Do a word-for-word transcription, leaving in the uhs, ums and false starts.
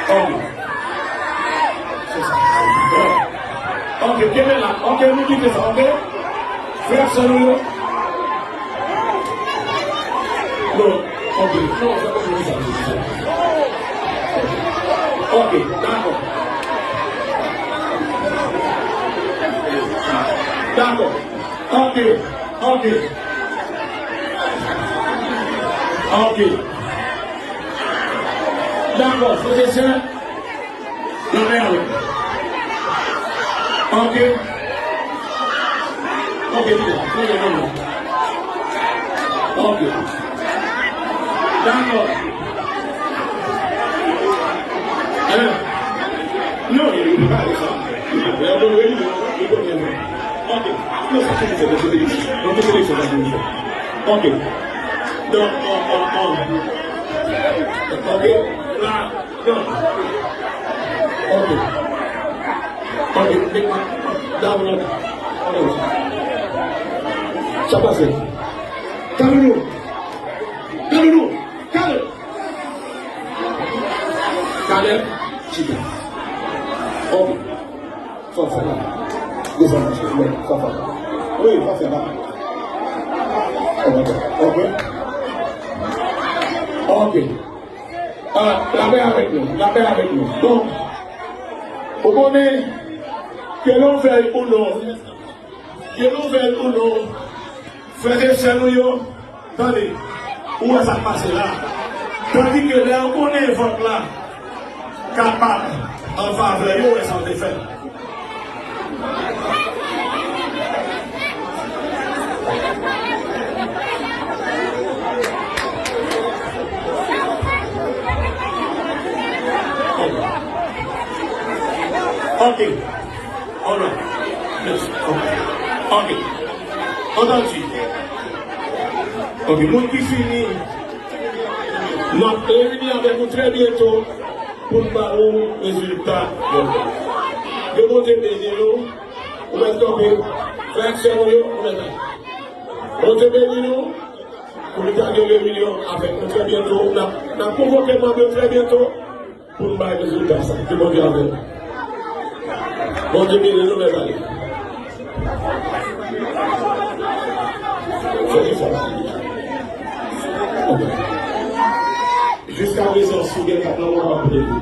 Ok. Se sa. Ok, kenbe la. Ok, nou kite sa, ok? Frè, sè nou yo. Non, ok. Non, sa pa vle di sa. Ok, dakò. Dakò. Ok, ok. Ok. Dakò, frè e sè. Lanmè avèk. Ok. Ok, li la. Li la, li la. Ok. Dakò. Hein? Non, li, li pa pale sa. Li pa pale. Li pa pale. Ok. Non, sa se li fè, se li. Non, se li fè, se li fè. Ok. Non, non, non, non. Ok. La. Non. Ok. Ok. Down, down. Sa pase. Kalilou. Kalilou. Kalilou. Kalilou. Chita. Ok. Fò fè la. Desann, mesye. Wi, fò fè la. Wi, fò fè la. Ok. Ok. Ah, lapè avèk nou, lapè avèk nou. Bon, ou konnen, ke nou vèy ou non, ke nou vèy ou non, frè e sè nou yo, tande, ou wè sa k pase la. Tandike lè yo konnen vòt la kapab an favè yo, wè sa yo te fè. Ok. Alright. Yes. Ok. Ok. Antandi. Ok. Moun ki fini, n ap reyini avèk ou trè byento pou n ba ou rezilta yo. Ke Bondye beni nou. Ou mèt kanpe. Frè e sè nou yo, ou mèt kanpe. Bondye beni nou. Pou nou ta gen reyinyon avèk nou trè byento. N ap, n ap konvoke manm yo trè byento pou n bay rezilta sa. Ke Bondye avè nou. Bondye beni nou, mèt ale. Fè efò. Jiskaprezan, si w gen kat nan men w, w ap plede.